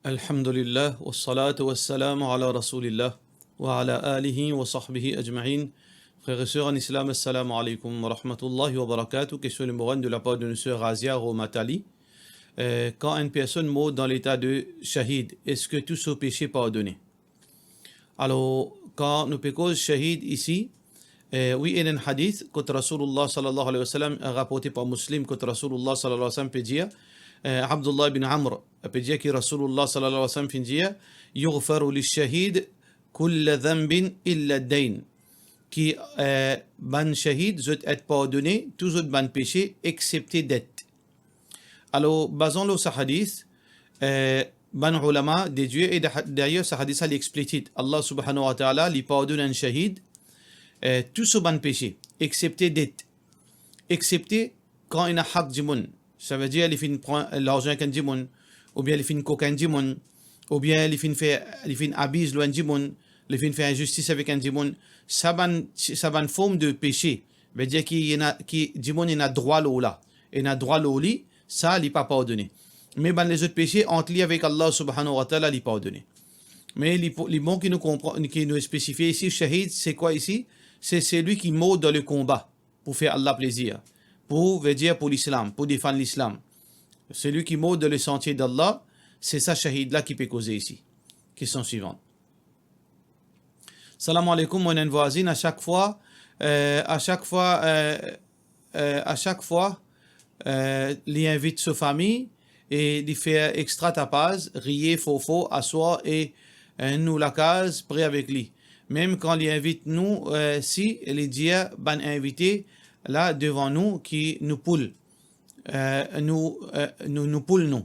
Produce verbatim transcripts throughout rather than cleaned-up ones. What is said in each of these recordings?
Alhamdulillah, wassalatu wassalamu ala Rasoulillah, wa ala alihi wa sahbihi ajmain. Frer e ser an Islam, assalamu alaikum wa rahmatullahi wa barakatuh. Kestion nimero enn de lapar de nou ser Razia Romatali. Eh, kan enn personn mor dan leta de shahid, eski tou so pese pardone? Alor, kan nou pe koz shahid isi, eh, wi, ena enn hadith kot Rasoulillah sallallahu alayhi wa sallam, raporte par Muslim, kot Rasoulillah sallallahu alayhi wa sallam pe dir, eh, Abdullah bin Amr pe dir ki Rasoulillah sallallahu alayhi wa sallam finn dir, "Yughfaru lish-shahid kulla dhanbin illa ad-dayn." Ki, eh, bann shahid, zot et pardone tou zot bann pese, eksepte det. Alor, bazan lor sa hadith, eh, bann oulama dedwir, e da-, dayer sa hadith la li explisit, Allah subhanahu wa ta'ala, li pardonn enn shahid, eh, tou so bann pese, eksepte det, eksepte kan ena hak dimoun, savedir li finn pran larzan ek enn dimoun, oubien li finn kok enn dimoun, oubien li finn fer, li finn abiz lor enn dimoun, li finn fer inzistis avek enn dimoun, sa bann, sa bann form de pese, vedir ki ena, ki dimoun ena drwa lor la, ena drwa lor li, sa li pa pardone. Me bann lezot pese ant li avek Allah subhanahu wa ta'ala, li pardone. Me li pou-, li bon ki nou konpran, ki nou spesifie isi, shahid, se kwa isi? Se selwi ki mor dan le konba pou fer Allah plezir, pou, vedir pou lislam, pou defann lislam. Selwi ki mor dan le santie d'Allah, se sa shahid la ki pe koze isi. Kestion swivan. Salam aleykoum, mo ena enn vwazinn, a sak fwa, eh, a sak fwa, eh, eh, a sak fwa, eh, li invit so fami e li fer extra tapaz, riye for for aswar e, eh, nou lakaz pre avek li. Mem kan li invit nou, eh, si li dir bann invite la devan nou ki nou poul, eh, nou, eh, nou, nou poul nou.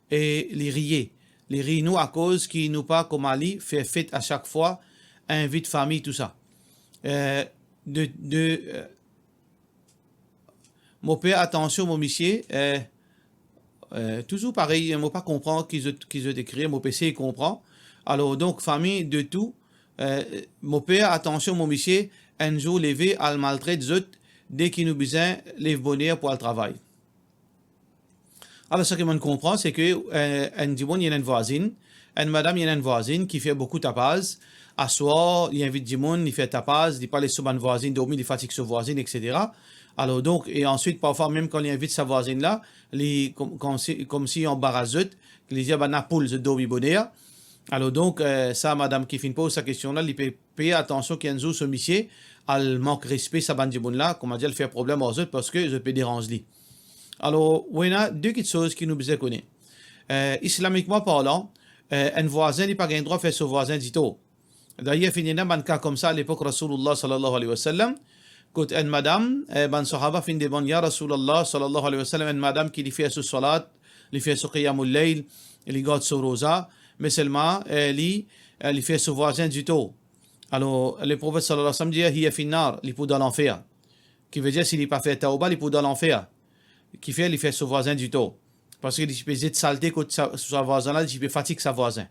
E li riye. Li riy nou akoz ki nou pa kouma li fer fet a sak fwa, invit fami, tou sa. Eh, de, de, eh, mo per atansion mo misie, eh, eh, touzour parey, mo pa konpran ki zot, ki zot ekrir, mo pe sey konpran. Alor, donk, fami de tou, eh, mo per atansion mo misie, enn zour leve al maltret zot, deki nou bizin lev boner pou al travay. Alor, seki mo'nn konpran, se ke, eh, enn dimoun, li ena enn vwazinn, enn madam, li ena enn vwazinn ki fer boukou tapaz. Aswar, li invit dimoun, li fer tapaz, li pa les so bann vwazinn dormi, li fatig so vwazinn, et cetera. Alor, donk, e answit, parfwa, mem kan li invit sa vwazinn la, li kom-, komsi, komsi anbaras zot, li dir, "Bann lapoul, zot dormi boner." Alor, donk, eh, sa madam ki finn poz sa kestion la, li pe pey atansion ki enn zour so misie al mank respe sa bann dimoun la, koumadir al fer problem ar zot, parski zot pe deranz li. Alor, ou ena de kiksoz ki nou bizin kone. Eh, islamikman parlan, eh, enn vwazin, li pa gagn drwa fer so vwazin ditor. Dayer, finn ena bann ka koumsa alepok Rasoulillah sallallahu alayhi wa sallam, kot enn madam, eh, bann sahaba finn demann, "Ya Rasoulillah sallallahu alayhi wa sallam, enn madam ki li fer so salat, li fer so qiyamul layl, li gard so roza, me selman, eh, li, eh, li fer so vwazin ditor." Alor, Leprofet sallallahu alayhi wa sallam dir, "Hiya finnar", li pou dan lanfer. Ki vedir, si li pa fer tawba, li pou dan lanfer. Kifer? Li fer so vwazin ditor. Parski li ti pe zet salte kot sa, sa vwazin la, li ti pe fatig sa vwazin.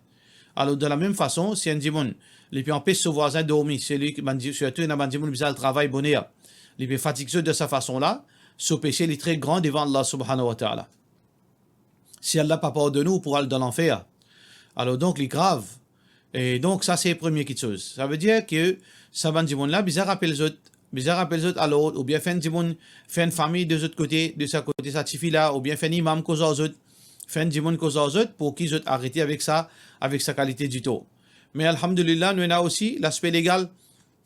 Alor, de la mem fason, si enn dimoun, li pe anpes so vwazin dormi, selwi ki bann di-, sirtou ena bann dimoun bizin al travay boner, li pe fatig zot de sa fason la, so pese li tre gran devan Allah subhanahu wa ta'ala. Si Allah pa pardonn ou, ou pou al dan lanfer. Alor donk, li grav. E donk, sa se premie kiksoz. Savedir ki sa bann dimoun la, bizin rapel zot, bizin rapel zot alor, oubien fer enn dimoun, fer enn fami de zot kote, de sa kote sa tifi la, oubien fer enn imam koz ar zot, fer enn dimoun koz ar zot, pou ki zot arete avek sa, avek sa kalite ditor. Me alhamdulillah, nou ena osi laspe legal,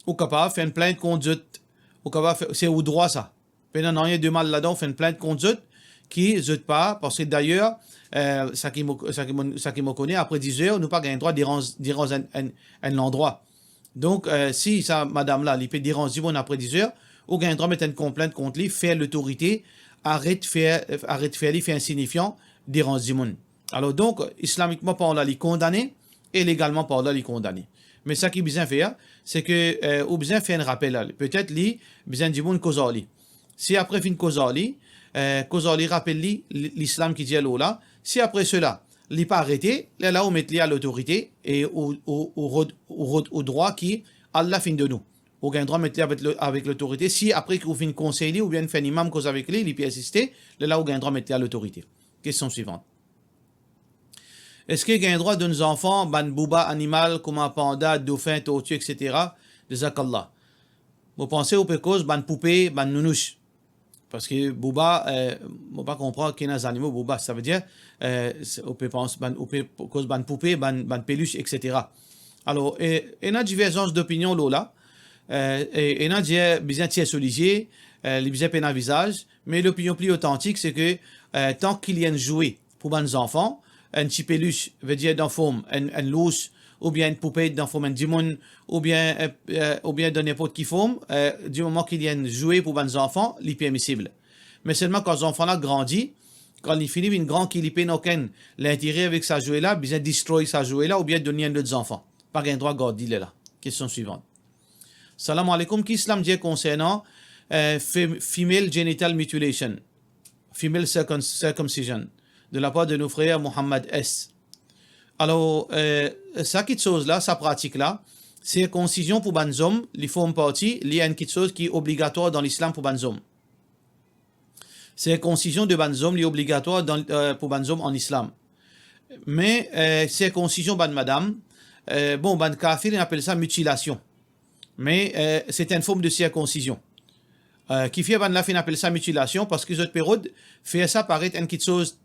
ou kapav fer enn plint kont zot, ou kapav fer, se ou drwa sa. Pena nanye de mal ladan, ou fer enn plint kont zot, ki zot pa, parski dayer, eh, sa ki mo, sa ki mo, sa ki mo kone, apre diz er, nou pa gagn drwa deranz, deranz enn, enn, enn landrwa. Donk, eh, si sa madam la, li pe deranz dimoun apre diz er, ou gagn drwa met enn konplint kont li, fer lotorite aret fer, aret fer li, fer enn sinifian deranz dimoun. Alor donk, islamikman parlan, li kondane, e legalman parlan, li kondane. Me sa ki bizin fer, se ke, eh, ou bizin fer enn rapel a li. Petet li bizin dimoun koz ar li. Si apre finn koz ar li, eh, koz ar li, rapel li, li, lislam ki dir lor la. Si apre sela, li pa arete, lerla ou met li a lotorite e ou, ou, ou rod, ou rod ou drwa ki Allah finn donn ou. Ou gagn drwa met li avek lo-, avek lotorite. Si apre ki ou finn konsey li oubien fer enn imam koz avek li, li persiste, lerla ou gagn drwa met li a lotorite. Kestion swivan. Eski gagn drwa donn zanfan bann bouba animal kouma panda, dofin, torti, et cetera? Jazakallah. Mo panse ou pe koz bann poupe, bann nounous. Parski bouba, eh, mo pa konpran ki ena zanimo bouba. Savedir, eh, se, ou pe pans, bann, ou pe koz bann poupe, bann, bann pelis, et cetera. Alor, e, ena diverzans dopinion lor la. Eh, e, ena dir bizin tir so lizie, eh, li bizin pena vizaz, me lopinion pli otantik, se ke, eh, tan ki li enn zwe pou bann zanfan, enn ti pelis, vedir dan form enn, enn lours, oubien enn poupet dan form enn dimoun, oubien, eh, eh, oubien dan ninport ki form, eh, di moman ki li enn zwe pou bann zanfan, li permisib. Me selman kan zanfan la grandi, kan li fini vinn gran, ki li pena okenn lintere avek sa zwe la, bizin destroy sa zwe la, oubien donn li enn lot zanfan. Pa gagn drwa gard li lerla. Kestion swivan. Salam alaikum, ki Islam dir konsernan, eh, fem-, female genital mutilation, female circum-, circumcision, de la part de nos frères Mohammad S. Alor, eh, sa kitsoz la, sa pratik la, sirkonsizion pou bann zom, li form parti, li enn kitsoz ki obligatwar dan Lislam pou bann zom. Sirkonsizion de bann zom, li obligatwar dan, eh, pou bann zom an Islam. Me, eh, sirkonsizion bann madam, eh, bon, bann kafir, inn apel sa mitilasion. Me, eh, se enn form de sirkonsizion. Eh, kifer bann la finn apel sa mitilasion? Parski zot pe rod fer sa paret enn kitsoz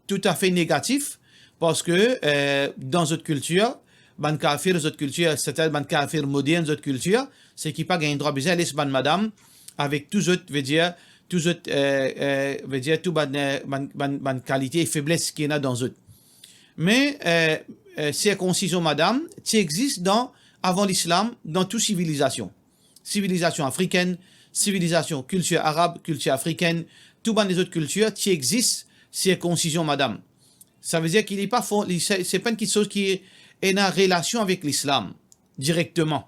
toutafe negatif, parski, eh, dan zot kiltir, bann kafir zot kiltir, setadir bann kafir modern zot kiltir, se ki pa gagn drwa bizin les bann madam avek tou zot, vedir, tou zot, eh, eh, vedir tou bann, eh, bann, bann, bann kalite e febles ki ena dan zot. Me, eh, eh, sirkonsizion madam ti exis dan, avan Lislam, dan tou sivilizasion. Sivilizasion afrikenn, sivilizasion, kiltir arab, kiltir afrikenn, tou bann lezot kiltir ti exis sirkonsizion madam. Savedir ki li pa fo-, li, se, se pa enn kitsoz ki ena relasion avek Lislam direkteman.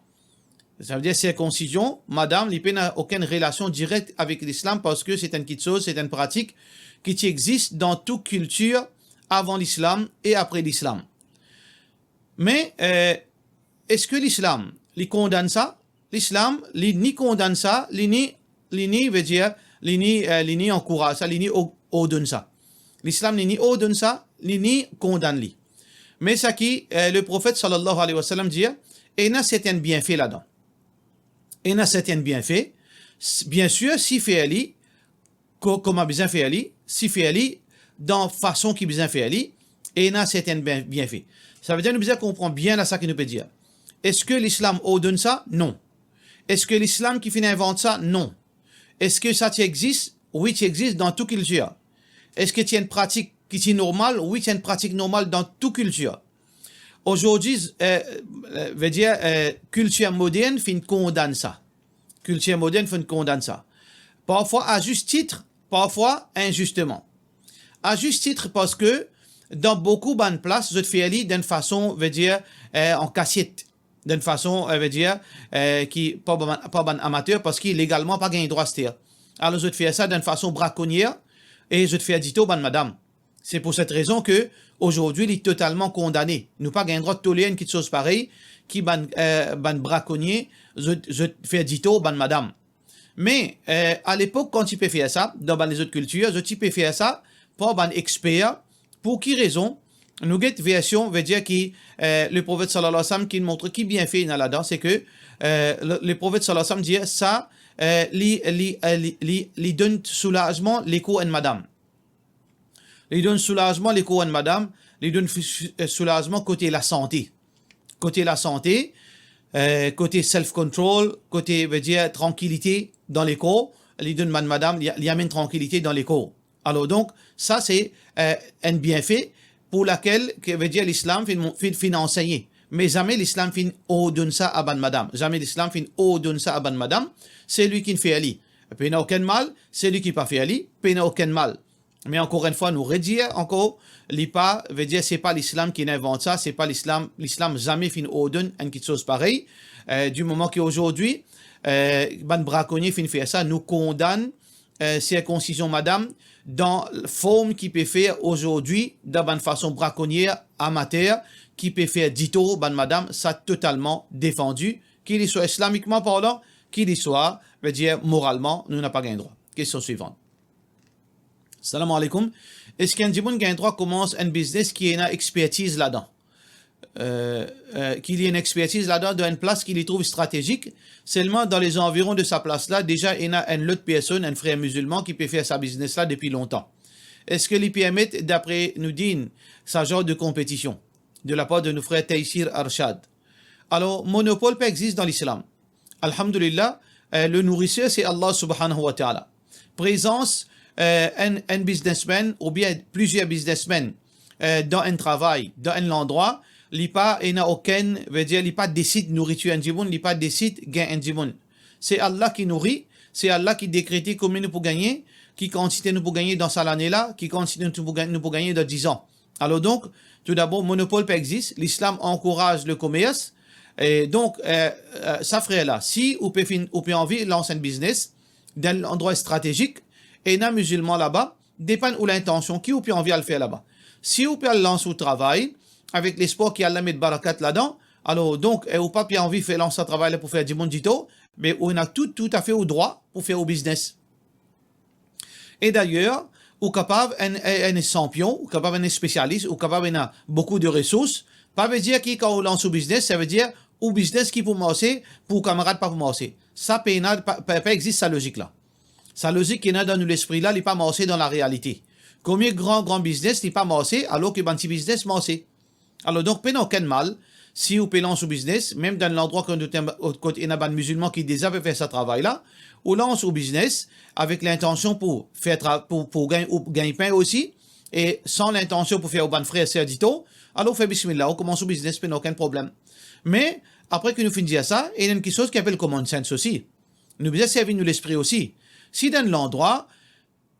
Savedir sirkonsizion madam, li pena okenn relasion direk avek Lislam, parski se enn kitsoz, se enn pratik ki ti exis dan tou kiltir avan Lislam e apre Lislam. Me, eh, eski Lislam, li kondann sa? Lislam, li ni kondann sa, li ni, li ni, vedir, li ni, eh, li ni ankouraz sa, li ni o-, ordonn sa. Lislam, li ni ordonn sa, li ni kondann li. Me sa ki, eh, Leprofet sallallahu alayhi wa sallam dir, ena sertin bienfe ladan. Ena sertin bienfe, s-, biensir, si fer li, ko-, kouma bizin fer li, si fer li dan fason ki bizin fer li, ena sertin bien-, bienfe. Savedir nou bizin konpran bien la sa ki nou pe dir. Eski Lislam ordonn sa? Non. Eski Lislam ki finn invant sa? Non. Eski sa ti exis? Wi, ti exis dan tou kiltir. Eski ti enn pratik ki ti normal? Wi, ti enn pratik normal dan tou kiltir. Azordi, eh, eh, vedir, eh, kiltir modern finn kondann sa. Kiltir modern finn kondann sa. Parfwa a zis tit, parfwa inzisteman. A zis tit parski dan boukou bann plas, zot fer li dan enn fason, vedir, eh, an kasiet. Dan enn fason, eh, vedir, eh, ki pa bann, pa bann amater, parski legalman pa gagn drwa aster. Alor zot fer sa dan enn fason brakonier e zot fer ditor bann madam. Se pou set rezon ke azordi li totalman kondane. Nou pa gagn drwa toler enn kitsoz parey ki bann, eh, bann brakonie, zot, zot fer ditor bann madam. Me, eh, alepok, kan ti pe fer sa, dan bann lezot kiltir, zot ti pe fer sa par bann exper. Pou ki rezon? Nou get version, vedir ki, eh, Leprofet sallallahu alayhi wa sallam ki montre ki bienfe ena ladan, se ke, eh, le, Leprofet sallallahu alayhi wa sallam dir sa, eh, li, li, eh, li, li, li donn soulazman lekor enn madam. Li donn soulazman lekor enn madam, li donn fi-, fi-, eh, soulazman kote lasante. Kote lasante, eh, kote self control, kote, vedir, trankilite dan lekor, li donn bann madam, li, li amenn trankilite dan lekor. Alor donk, sa se, eh, enn bienfe pou lakel, ki vedir Lislam finn, finn, finn ansegne. Me zame Lislam finn ordonn sa a bann madam. Zame Lislam finn ordonn sa a bann madam. Selwi ki fer li, pena okenn mal. Selwi ki pa fer li, pena okenn mal. Me ankor enn fwa, nou redir ankor, li pa, vedir se pa Lislam ki invant sa, se pa Lislam, Lislam zame finn ordonn enn kitsoz parey. Eh, di moman ki azordi, eh, bann brakonie finn fer sa, nou kondann, eh, sirkonsizion madam dan form ki pe fer azordi, dan bann fason brakonier, amater, ki pe fer ditor bann madam, sa totalman defandi, ki li swa islamikman parlan, ki li swa, vedir moralman, nou napa gagn drwa. Kestion swivan. Salam alaikum. Eski enn dimoun gagn drwa koumans enn biznes ki ena expertiz ladan? Euh, euh, ki li ena expertiz ladan, dan enn plas ki li trouv stratezik, selman dan lezanviron de sa plas la, deza ena enn lot personn, enn frer mizilman ki pe fer sa biznes la depi lontan. Eski li permet, dapre nou din, sa zanr de konpetision? De lapar de nou frer Taysir Arshad. Alor, monopol pa exist dan Lislam. Alhamdulillah, euh, le nourisseur, c'est Allah subhanahu wa ta'ala. Prezans, euh, enn, enn biznesmenn oubien plizier biznesmenn, euh, dan enn travay, dan enn landrwa, li pa ena okenn, vedir, li pa desid nouritir enn dimoun, li pa desid gagn enn dimoun. Se Allah ki nouri, se Allah ki dekrete konbien nou pou gagne, ki kantite nou pou gagne dan sa lane la, ki kantite nou pou gagne, nou pou gagne dan diz an. Alor donk, toudabor, monopol pa exist, Lislam ankouraz le komers, e donk, euh, euh, sa frer la, si ou pe finn, ou pe anvi lans enn biznes dan landrwa stratezik, ena mizilman laba, depann ou lintansion, ki ou pe anvi al fer laba. Si ou pe al lans ou travay avek lespwar ki Allah met barakat ladan, alor donk, e ou pa pe anvi fer lans sa travay la pou fer dimoun ditor, me ou ena tou, toutafe ou drwa pou fer ou biznes. E dayer, ou kapav enn, enn, enn sanpion, ou kapav enn spesialis, ou kapav ena boukou de resours. Pa vedir ki kan ou lans ou biznes, savedir ou biznes ki pou marse, pou ou kamarad pa pou marse. Sa pena, pa, pa, pa exist sa lozik la. Sa lozik ki ena dan nou lespri la, li pa marse dan larealite. Konbien gran, gran biznes li pa marse, alor ki bann ti biznes marse? Alor donk, pena okenn mal si ou pe lans ou biznes, mem dan landrwa kot, kot ena bann mizilman ki deza pe fer sa travay la, ou lans ou biznes avek lintansion pou fer tra-, pou, pou gagn, ou gagn pin osi, e san lintansion pou fer ou bann frer ser ditor, alor ou fer bismillah, ou koumans ou biznes, pena okenn problem. Me, apre ki nou finn dir sa, ena enn kiksoz ki apel common sense osi. Nou bizin servi nou lespri osi. Si dan landrwa,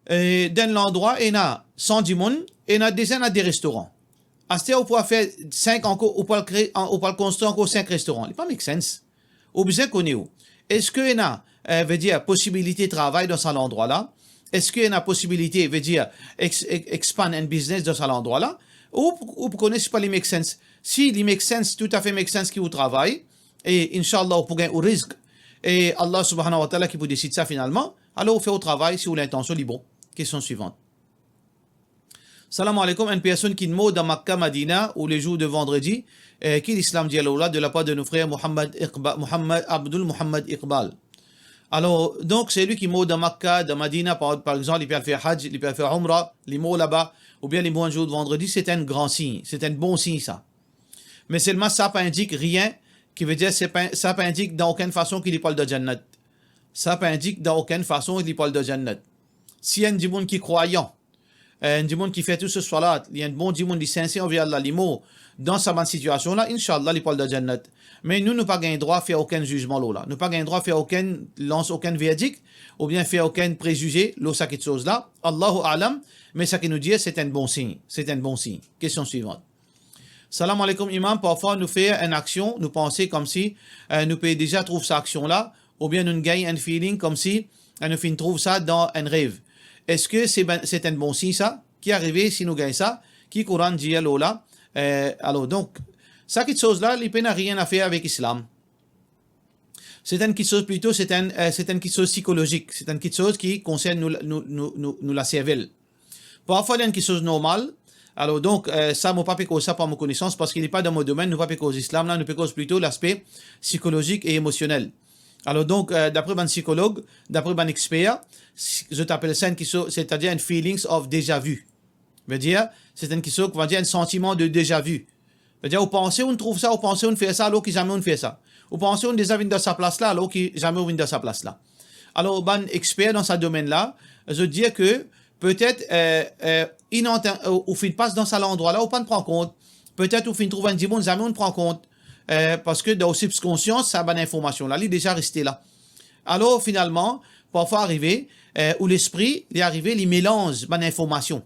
e, dan landrwa ena san dimoun, ena deza ena de restoran. Aster ou pou al fer sink ankor, ou pou al kre-, ou pou al konstri ankor sink restoran. Li pa make sense. Ou bizin kone ou. Eski ena, e, vedir, posibilite travay dan sa landrwa la? Eski ena posibilite, vedir, ex-, ex-, expand enn biznes dan sa landrwa la? Ou, ou pou kone si pa li make sense. Si li make sense, toutafe make sense ki ou travay, e inshallah ou pou gagn ou risk, e Allah subhanahu wa ta'ala ki pou desid sa finalman, alor ou fer ou travay si ou lintansion li bon. Kestion swivant. Salam alaikum, enn personn ki mor dan Makka, Madina, ou le zour de vandredi, e, ki Lislam dir lor la, de lapar de nou frer Muhammad Iqba-, Muhammad, Abdul Muhammad Iqbal. Alor, donk, selwi ki mor dan Makka, dan Madina, par, par exanp, li pe al fer Hajj, li pe al fer Umra, li mor laba, oubien li mor enn zour de vandredi, se enn gran sign, se enn bon sign sa. Me selman sa pa indik rien, ki vedir se pa, sa pa indik dan okenn fason ki li pou al dan Jannat. Sa pa indik dan okenn fason ki li pou al dan Jannat. Si enn dimoun ki krwayan, enn dimoun ki fer tou so swalat, li enn bon dimoun, li sinser anver Allah, li mor dan sa bann sitiasion la, inshallah, li pou al dan Jannat. Me nou, nou pa gagn drwa fer okenn zizman lor la. Nou pa gagn drwa fer okenn, lans okenn verdik, oubien fer okenn prezize lor sa kiksoz la. Allahu a'lam, me sa ki nou dir, se enn bon sign. Se enn bon sign. Kestion swivant. Salam alaikum, Imam. Parfwa nou fer enn aksion, nou panse koumsi, e, nou pe deza trouv sa aksion la, oubien nou gagn enn feeling koumsi, e, nou finn trouv sa dan enn rev. Eski se ben, se enn bon sign sa? Ki arive si nou gagn sa? Ki Koran dir lor la? E, alor, donk, sa kiksoz la, li pena rien a fer avek Islam. Se enn kiksoz plito, se enn, e, se enn kiksoz sikolozik, se enn kiksoz ki konsern nou, nou, nou, nou, nou laservel. Parfwa, li enn kiksoz normal. Alor, donk, e, sa, mo pa pe koz sa par mo konesans, parski li pa dan mo domenn, nou pa pe koz Islam la, nou pe koz plito laspe sikolozik e emosionel. Alor, donk, e, dapre bann sikolog, dapre bann exper, si, zot apel sa enn kiksoz, setadir enn feelings of déjà vu. Vedir, se enn kiksoz, on va dir, enn santiman de déjà vu. Vedir, ou panse ou'nn trouv sa, ou panse ou'nn fer sa, alor ki zame ou'nn fer sa. Ou panse ou'nn deza vinn dan sa plas la, alor ki zame ou vinn dan sa plas la. Alor, bann exper dan sa domenn la, zot dir ke petet, e, e, inanten-, ou, ou finn pas dan sa landrwa la, ou pa'nn pran kont. Petet ou finn trouv enn dimoun, zame ou'nn pran kont. E, parski dan ou sibkonsians, sa bann informasion la, li deza reste la. Alor, finalman, parfwa arive, e, ou lespri, li arive, li melanz bann informasion.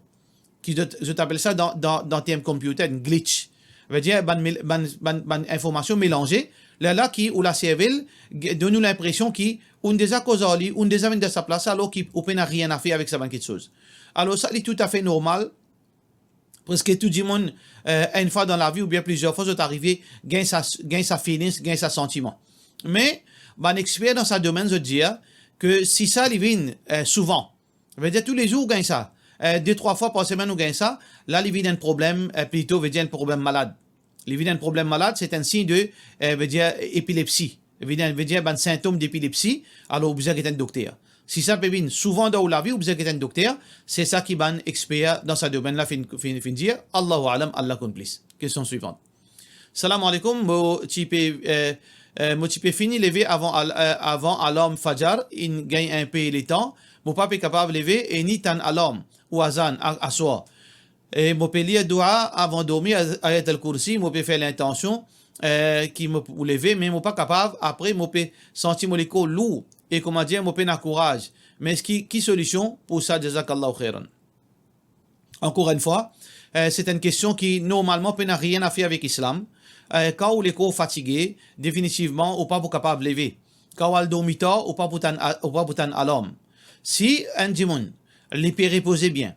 Ki zot, zot apel sa dan, dan, dan term computer, enn glitch. Vedir, bann mel-, bann, bann, bann informasion melanze, lerla ki ou laservel ge-, donn ou linpresion ki ou'nn deza koz ar li, ou'nn deza vinn dan sa plas, alor ki ou pena rien a fer avek sa bann kiksoz. Alor sa, li toutafe normal, parski tou dimoun, e, enn fwa dan lavi oubien plizier fwa, zot arive gagn sa, gagn sa feelings, gagn sa santiman. Me, bann exper dan sa domenn, zot dir ke si sa li vinn, e, souvan, vedir toulezour ou gagn sa, Eh, de trwa fwa par semenn ou gagn sa, la li vinn enn problem, eh, plito, vedir enn problem malad. Li vinn enn problem malad, se enn sign de, eh, vedir epilepsi. Vedir, vedir bann sintom depilepsi, alor ou bizin get enn dokter. Si sa pe vinn souvan dan ou lavi, ou bizin get enn dokter, se sa ki bann exper dan sa domenn la finn, finn, finn dir, Allahu alam, Allah konn plis. Kestion swivant. Salam aleykoum, mo ti pe, eh, eh, mo ti pe fini leve avan al-, eh, avan alarm Fajar, inn gagn inpe letan, mo pa pe kapav leve e ni tann alarm ou azan a-, aswar. E mo pe lir doua avan dormi, Ay-, Ayat al Kursi, mo pe fer lintansion, eh, ki mo pou leve, me mo pa kapav, apre mo pe santi mo lekor lour, e koumadir mo pena kouraz. Me eski, ki solision pou sa? Jazakallahu khairan. Ankor enn fwa, eh, se enn kestion ki normalman pena nanye a fer avek Islam. Eh, kan ou lekor fatige, definitivman, ou pa pou kapav leve. Kan ou al dormi tar, ou pa pou tann a-, ou pa pou tann alarm. Si enn dimoun, li pe repoze bien,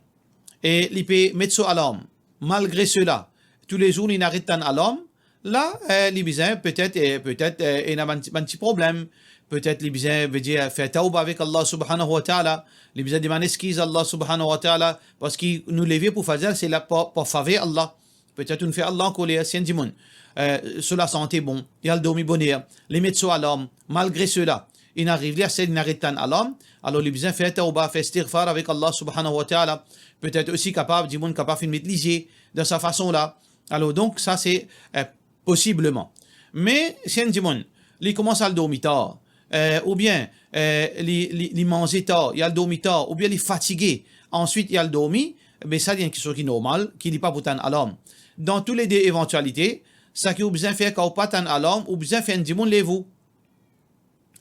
e li pe met so alarm, malgre sela, toulezour li inn aret tann alarm, la, eh, li bizin, petet, eh, petet, eh, ena bann ti, bann ti problem, petet li bizin, vedir, fer tawba avek Allah subhanahu wa ta'ala, li bizin demann eskiz Allah subhanahu wa ta'ala, parski nou leve pou Fajar, se la par, par faver Allah. Petet ou'nn fer Allah ankoler, si enn dimoun, eh, so lasante bon, li al dormi boner, li met so alarm, malgre sela, inn ariv li, aster li inn aret tann alarm, alor li bizin fer tawba, fer istighfar avek Allah subhanahu wa ta'ala. Petet osi kapav, dimoun kapav finn met lizie dan sa fason la. Alor donk, sa se, eh, posibleman. Me si enn dimoun, li koumans al dormi tar, eh, oubien, eh, li, li, li manze tar, li al dormi tar, oubien li fatige, answit li al dormi, be sa li enn kiksoz ki normal, ki li pa pou tann alarm. Dan toulede evantialite, seki ou bizin fer kan ou pa tann alarm, ou bizin fer enn dimoun lev ou.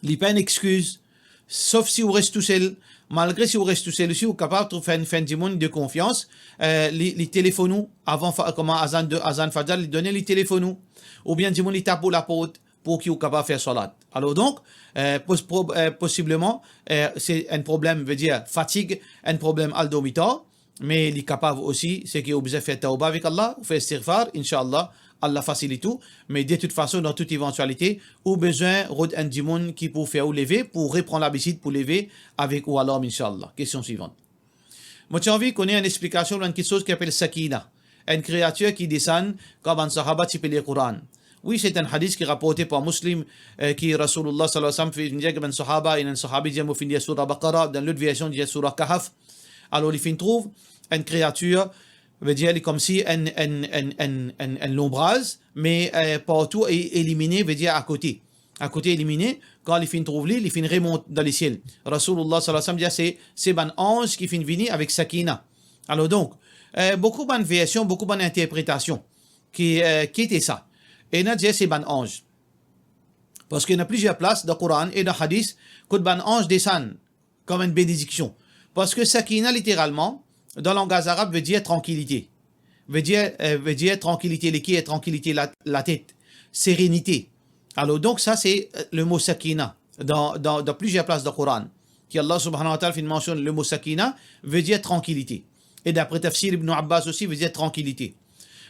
Li pa enn exkiz, sof si ou res tousel. Malgre si ou res tousel osi, ou kapav trouv fer enn, fer enn dimoun de konfians, eh, li, li telefonn ou avan fa-, kouma azan de, azan Fajar, li donn, li telefonn ou. Oubien dimoun li tap ou laport pou ki ou kapav fer salat. Alor donk, eh, pos-, prob-, eh, posibleman, eh, se enn problem, vedir fatig, enn problem al dormi tar, me li kapav osi, seki ou bizin fer tawba avek Allah, ou fer istighfar, inshallah, Allah fasilit ou, me de tout fason, dan tout evantialite, ou bizin rod enn dimoun ki pou fer ou leve, pou repran labitid pou leve avek ou alarm, inshallah. Kestion swivant. Mo ti anvi kone enn explikasion lor enn kiksoz ki apel sakina, enn kreatir ki desann kan bann sahaba ti pe lir Koran. Wi, se enn hadis ki raporte par Muslim, eh, ki Rasoulullah sallallahu alayhi wa sallam finn dir ki bann sahaba, enn sahabi dir, mo finn lir soura Baqara, dan lot version dir soura Kahf. Alor li finn trouv enn kreatir, vedir li koumsi enn, enn, enn, enn, enn, enn lonbraz, me, eh, partou e-, elimine, vedir akote. Akote elimine, kan li finn trouv li, li finn remont dan lesiel. Rasoulullah sallallahu alayhi wa sallam dir, se, se bann anz ki finn vini avek sakina. Alor donk, eh, boukou bann version, boukou bann interpretasion ki, eh, ki ete sa. Ena dir se bann anz. Parski ena plizier plas dan Koran e dan hadis kot bann anz desann kom enn benediksion. Parski sakina, literalman, dan langaz arab, vedir trankilite. Vedir, eh, vedir trankilite leker, trankilite la-, latet, serenite. Alor donk, sa se, eh, lemo sakina dan, dan, dan plizier plas dan Koran, ki Allah subhanahu wa ta'ala finn mansionn lemo sakina, vedir trankilite. E dapre tafsir Ibn Abbas osi, vedir trankilite.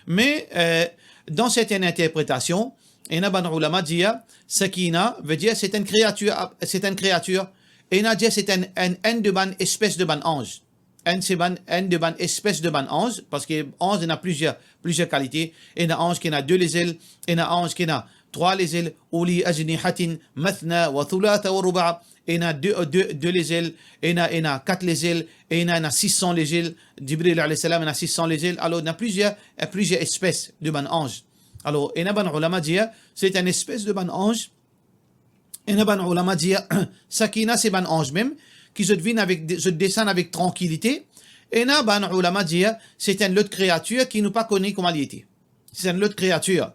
Me, eh, dan sertenn interpretasion, ena bann oulama dir, sakina, vedir se enn kreatir, se enn kreatir. Ena dir se enn, enn, enn de bann espes de bann anz. Enn se bann, enn de bann espes de bann anz, parski anz ena plizier, plizier kalite. Ena anz ki ena de lezel, ena anz ki ena trwa lezel, uli ajnihatin mathna wa thulatha wa ruba', ena de, de, de lezel, ena, ena kat lezel, ena, ena sis san lezel, Jibril alayhi salam ena sis san lezel, alor ena plizier, eh, plizier espes de bann anz. Alor, ena bann oulama dir, se enn espes de bann anz, ena bann oulama dir, sakina se bann anz mem, ki zot vinn avek, zot desann avek trankilite, ena bann oulama dir, se enn lot kreatir ki nou pa kone kouma li ete. Se enn lot kreatir.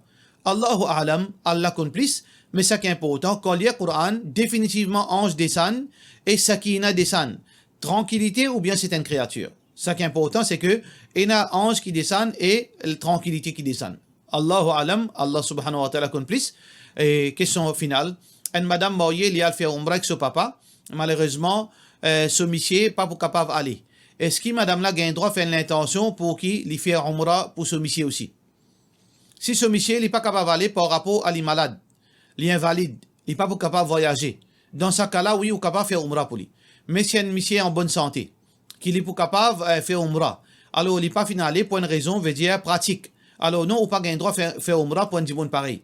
Allahu a'lam, Allah konn plis, me seki inportan, kan lir Koran, definitivman anz desann e sakina desann. Trankilite oubien se enn kreatir. Seki inportan, se ke ena anz ki desann e trankilite ki desann. Allahu a'lam, Allah subhanahu wa ta'ala konn plis. E kestion final, enn madam marye, li al fer oumra ek so papa, malerezman, eh, so misie pa pou kapav ale. Eski madam la gagn drwa fer enn lintansion pou ki li fer oumra pou so misie osi? Si so misie, li pa kapav ale par rapor a li malad, li invalid, li pa pou kapav vwayaze, dan sa ka la, wi, ou kapav fer oumra pou li. Me si enn misie an bonn sante, ki li pou kapav, eh, fer Umra. Alor, li pa finn ale pou enn rezon, vedir pratik. Alor, non, ou pa gagn drwa fer, fer Umra pou enn dimoun parey.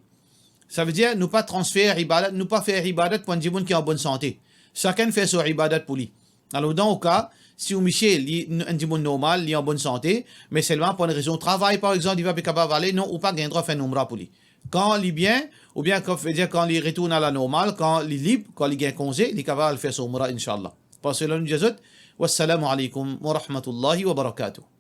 Savedir, nou pa transfer ibadat, nou pa fer ibadat pou enn dimoun ki an bonn sante. Sakenn fer so ibadat pou li. Alor, dan ou ka, si ou misie, li, enn dimoun normal, li an bonn sante, me selman pou enn rezon travay, par exanp, li pa pe kapav ale, non, ou pa gagn drwa fer enn Umra pou li. Kan li bien, oubien kan, vedir kan li retourn a la normal, kan li lib, kan li gagn konze, li kapav al fer so Umra, inshallah. Pase la nou dir zot, wassalamu alaikum wa rahmatullahi wa barakatuh.